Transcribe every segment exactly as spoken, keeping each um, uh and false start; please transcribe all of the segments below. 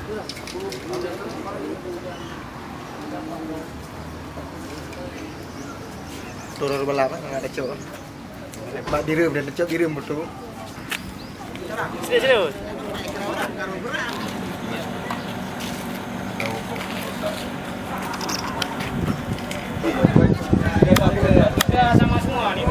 Turun balap, eh, nak tacok. Bak bireum dan tacok bireum beutôi. Sini, sini, Bos. Ya, sama semua ni.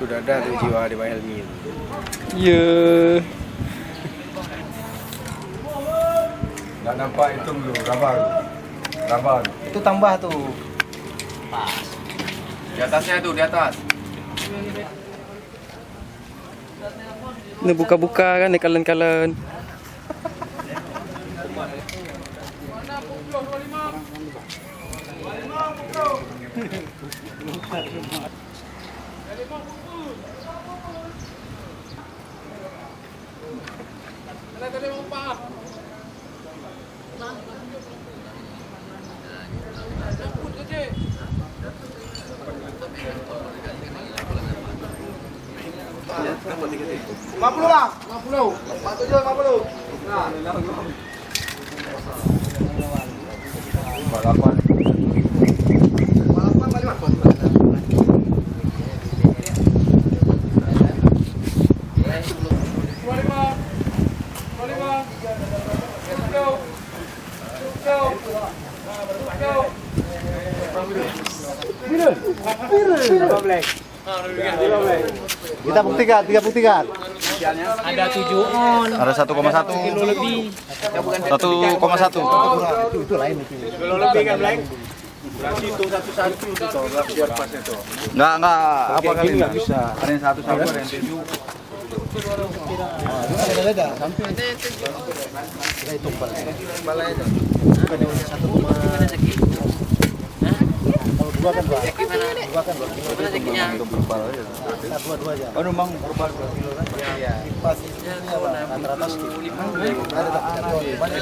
Sudah ada tu jiwa di Bang Helmi tu. Ya. Nak nampak itu dulu, rabang. Rabang. Itu tambah tu. Di atasnya tu, di atas. Ni buka-buka kan, ni kalon-kalon. Lima puluh, Bang. Lima puluh. Empat tujuh, lima puluh. Nah. Empat lapan. Empat lapan, empat lima. Dua lima. Dua lima. Tujuh. Kita buktikan, kita buktikan. Ada tujuh on. Ada satu koma satu. Kilo lebih. Satu koma satu. Itu, itu lain itu. Kilo lebih kan, Bleng? Berarti itu satu satu itu, toh, biar pas itu. Enggak, enggak, apa kali enggak bisa. Ada yang satu satu, ada yang tujuh. Beda-beda. Sampai. Kita hitung pala. Pala itu. Bukan yang satu koma. Kalau dua kan dua. Dua kan dua kilo. Hitung pala aja. Nah, dua, dua aja. Oh, memang verbal dua kilo kan? Iya. Pas itu rata-rata segitu. Ada tak? Ada.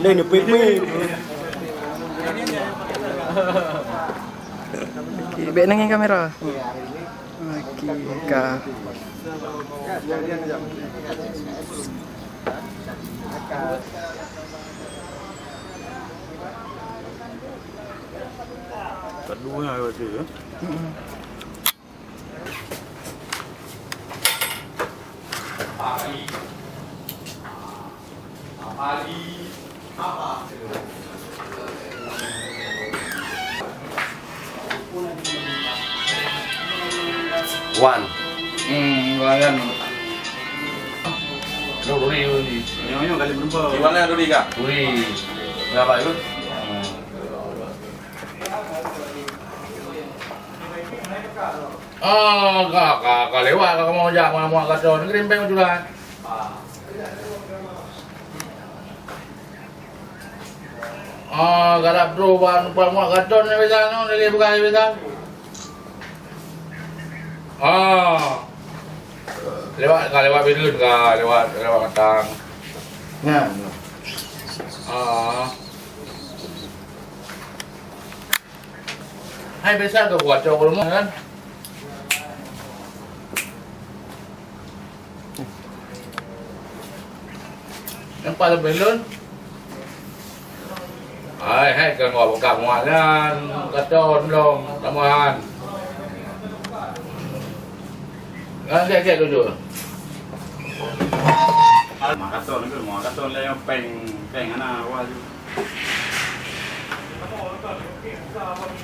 Lain pui-pui. Okey, baik nangin kamera. Okey, ka. Kat dua rasa ya. Mm-mm. Wan. Hmm, Wan kan. Duri, duri. Nyonya kali berempat. Di mana duri kah? Duri. Berapa itu? Hmm. Ah, ka, ka, ka lewat ka kamoe jak muat-muat gadoh. Negeri Empeng betulan. Ah, galak bro ban muat gadoh ni biasa nyoe, ni bukan biasa. Ah. Lewat ka, lewat Bilun ka, lewat, lewat Matang. Nah. Ah. Hai, biasa tu kuat cok rumah kan? Nampak lebih lun? Hai, hai, kan gua buka muat kan. Kata orang belum, tambahan. Kan cek-cek tujuh. Mak kata ni, mak kata lah yang peng, peng anak awal tu.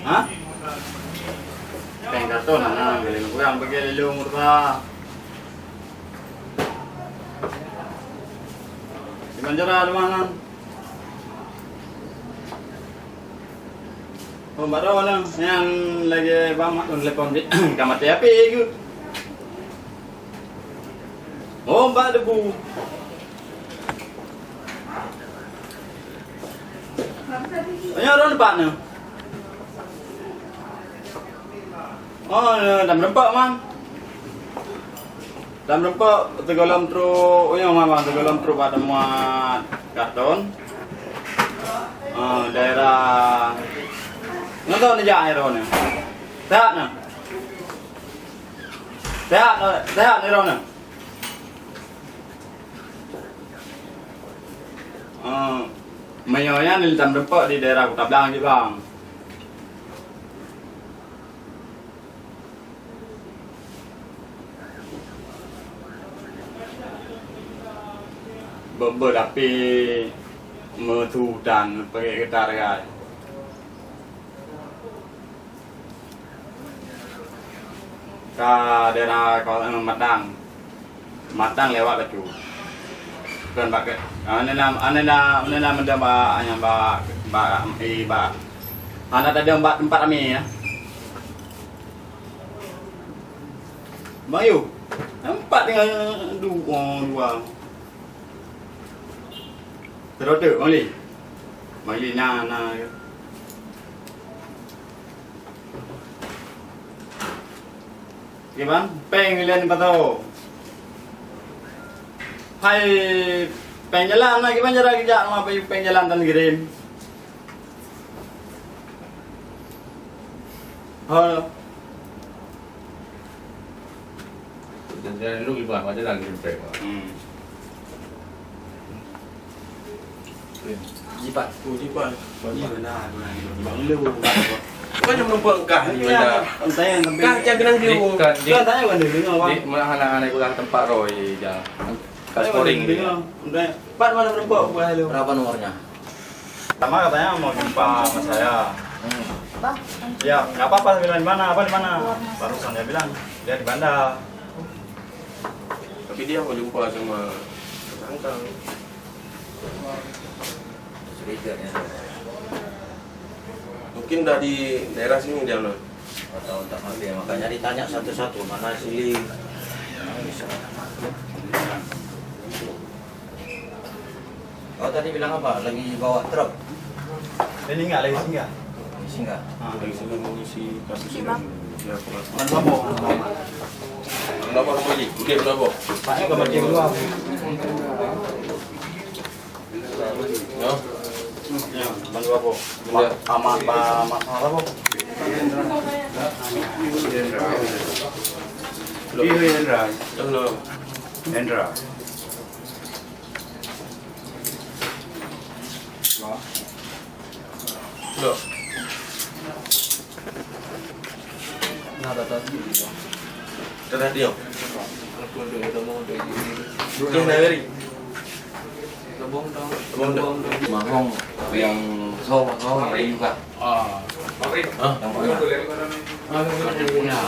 Ha? Peng karton, ha, boleh kurang bagi lelong tu, ha. Di Banjara ada mana? Oh, baru orang yang lagi bang mak tu telepon dia. Ka mati api ke? Oh, bak debu. Nyoe rhot pat nyoe. Oh, lam reumpok, man. Lam reumpok, sigohlom trok, oh, nyoe, man, sigohlom trok bak teumpat karton. Ah, daerah. Nyoe neujak nyoe rhot nyoe. Sehat nyoe. Sehat, sehat nyoe rhot nyoe. Ah, meunyoe nyan lam reumpok di daerah Kuta Blang cit, bang. Be-, be-, tapi meusu dan pakai geutar, gai. Ka daerah Ko-, eh, Matang. Matang lewat bacut. Bukan bak ke-, ah, ane na, ane na, ane na meuda bak, nyang bak, bak, eh, bak. Hana tajam bak teumpat ramé, ya. Bang Yu, nampak dengan du-, oh, dua. Terus tu, Bang Li. Bang Li, na, na. Kiban, péng lé nibak tao. Hai, péng jalan na, kiban cara geujak ma péng jalan dan kirim. Halo. Dan jalan dulu kiban, ada lagi péng. Hmm. Jipat. Oh, jipat. Iya, benar, benar. Jipat dulu. Bukan cuma numpang kah ni, benda. Kah jangan kenal dia. Di, kan, di, kan tanya kan dia dengar, Bang. Di mana anak-anak ulang tempat roh, ya. Kan sporing ni. Dengar. Pat mana menumpang buah lu? Berapa nomornya? Pertama katanya mau jumpa sama saya. Hmm. Ya, nggak apa-apa, saya bilang, "Di mana? Apa di mana?" Barusan dia bilang, "Dia di Banda." Tapi dia mau jumpa sama tersangka. Curiga ya. Mungkin dah di daerah sini dia, nah. Atau tak ngerti, makanya ditanya satu-satu, mana sili. Kau tadi bilang apa? Lagi bawa truk? Dia ni ingat lagi singgah. Singgah. Ha. Lagi singgah mengisi kasus ini. Ya, pengakuan. Mana apa? Mana apa lagi? Okey, mana apa? Paknya ke bagian luar. Ya. Ya, mana apa? Ya. Aman, Pak, masalah apa? Iya, Hendra. Hendra. Loh. Nah, dah tadi. Dah tadi, oh. Dia dah beri. Mahong yang so, so, yang juga. Ah. Hah? Yang punya. Yang punya.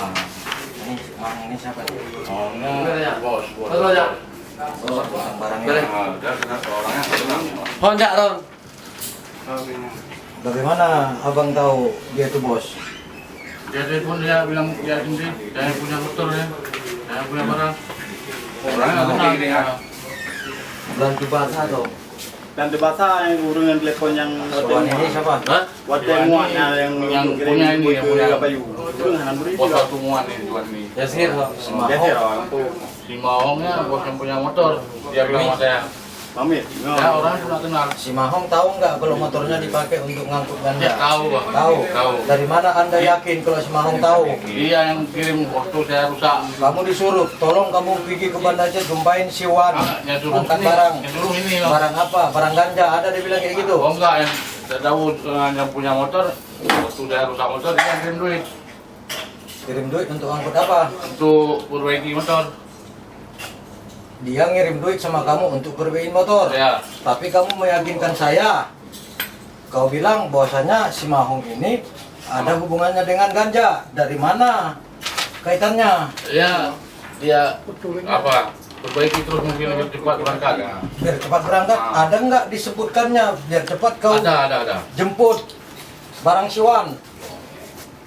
Ini, yang ini siapa nih? Oh, ini bos, bos. Bos, bos, barangnya. Boleh. Ah, udah, kenapa orangnya? Honda, Ron. Bagaimana abang tahu dia itu bos? Dia telepon, dia bilang dia sendiri, saya punya motor ya, saya punya barang. Orangnya kenal dia. Bulan tu bahasa tu. Dan di bahasa yang ureueng yang telepon yang Soal ini siapa? Hah? Watèe muat na yang, yang punya ini, yang punya bayu. Ureueng hana beri. Bos satu muat ni, tuan ni. Yasir, Pak. Yasir, orang tu. Si Mahong ya, bos yang punya motor. Dia bilang sama saya. Pamit. Ya, orang tu nak kenal. Si Mahong tahu nggak kalau motornya dipakai untuk ngangkut ganja? Ya, tahu, Bang. Tahu. Tahu. Dari mana Anda yakin kalau si Mahong tahu? Dia yang kirim waktu saya rusak. Kamu disuruh, tolong kamu pergi ke Banda Aceh, jumpain si Wan. Ah, yang suruh angkat ini, barang. Yang suruh ini, Bang. Barang apa? Barang ganja. Ada dia bilang kayak gitu? Oh, enggak, yang saya tahu, eh, yang punya motor, waktu saya rusak motor, dia yang kirim duit. Kirim duit untuk angkut apa? Untuk perbaiki motor. Dia ngirim duit sama kamu untuk perbaiki motor. Ya. Tapi kamu meyakinkan saya. Kau bilang bahwasanya si Mahong ini ada hubungannya dengan ganja. Dari mana kaitannya? Ya, dia apa? Perbaiki terus mungkin biar cepat berangkat. Ya. Biar cepat berangkat. Ah. Ada nggak disebutkannya? Biar cepat kau ada, ada, ada. Jemput barang si Wan.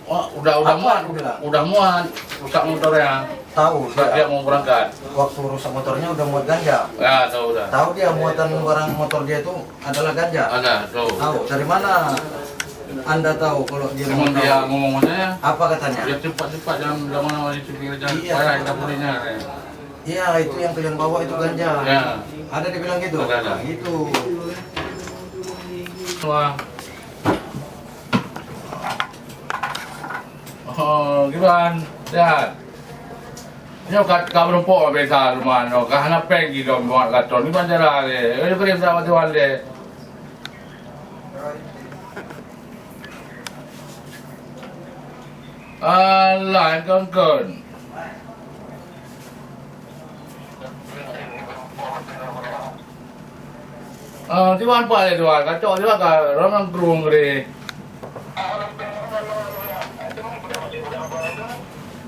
Oh, udah, udah muat, udah muat rusak motornya. Tahu, dia mau berangkat. Waktu rusak motornya udah muat ganja. Ya, tahu dah. Tahu dia muatan barang motor dia itu adalah ganja? Ada, tahu. Tahu. Dari mana Anda tahu kalau dia mau tahu? Emang dia ngomong macam mana? Apa katanya? Dia cepat-cepat dalam, dalam mana masih cuci kerja. Iya. Payah kita punya. Iya, itu yang kalian bawa itu ganja. Ya. Ada dia bilang gitu? Ada, ada. Nah, gitu. Wah. Oh, Gibran, sehat? Nyoe ka, ka meurumpok biasa rumoh nyoe, ka hana péng jidong buat karton. Gimana cara lé? Ayo kirim sama Tuhan lé. Alah, kon-kon. Ah, tiwan pat lé tuwan, kacok tiwan ka ram lam krueng re.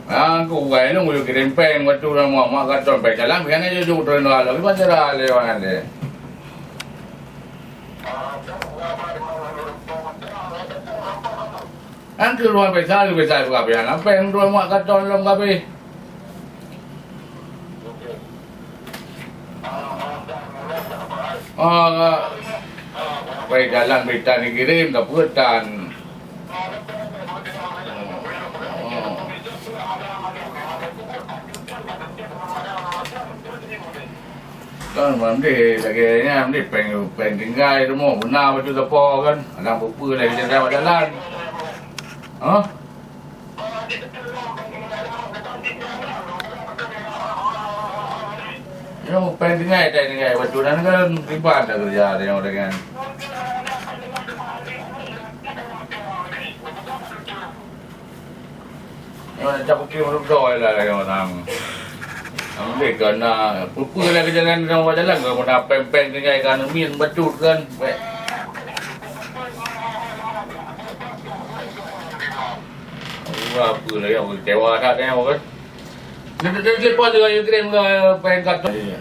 Aku wai nung uyu kirim péng, waktu ram mak, mak kacok péng jalan, bukan aja jujur turun dua lo, bukan cara lé wan lé. Kan keu ruang pesa, keu pesa buka pihak lapeng, ruang muat karton lom kabeh. Ah, pai jalan berita ni kirim, tak peue tan. Kan mandeh lagèe nyan, mandeh péng, péng tinggai rumoh, beuna bacut sapo kan. Kadang peue-peue lagèe jalan, jalan. Hah? Nyoe péng tinggai, péng tinggai bacut nyan kan, kiban dah kerja nyoe dengan. Nyoe nak cak putih meureudoe lah nyoe nang. Ambil keu na peue-peue lah keu jalan, nang bak jalan keu na péng-péng tinggai ka neumiet bacut kan. Bèk. Wah, peue lah nyoe kecewa that nyoe kan. Dia, dia, dia, dia pun juga kirim ke péng kat. Iya.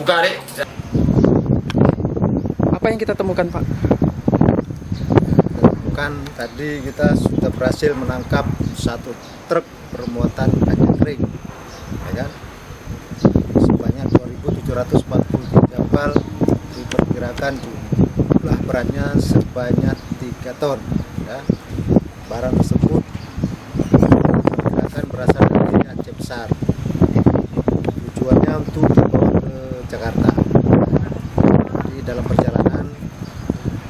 Buka, Dek. Apa yang kita temukan, Pak? Temukan tadi kita sudah berhasil menangkap satu truk bermuatan kacang kering, ya kan? Sebanyak dua ribu tujuh ratus empat puluh tiga bal, diperkirakan jumlah beratnya sebanyak tiga ton, ya. Barang tersebut diperkirakan berasal dari Aceh Besar. Tujuannya untuk dibawa ke Jakarta. Jadi dalam perjalanan,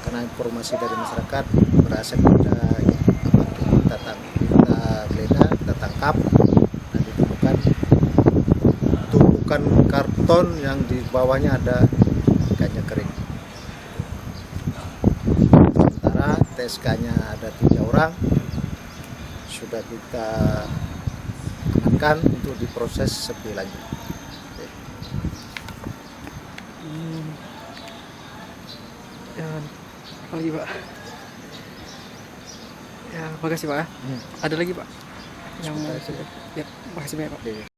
karena informasi dari masyarakat, berhasil kita, kita geledah, kita tangkap, dan ditemukan tumpukan karton yang di bawahnya ada ikannya kering. Sementara T S K-nya ada tiga orang, sudah kita amankan untuk diproses lebih lanjut. Oke. Hmm. Ya, apa lagi, Pak? Ya, makasih, Pak. Hmm. Ada lagi, Pak? Yang mau... Sebentar, sebentar. Ya, makasih banyak, Pak. Oke.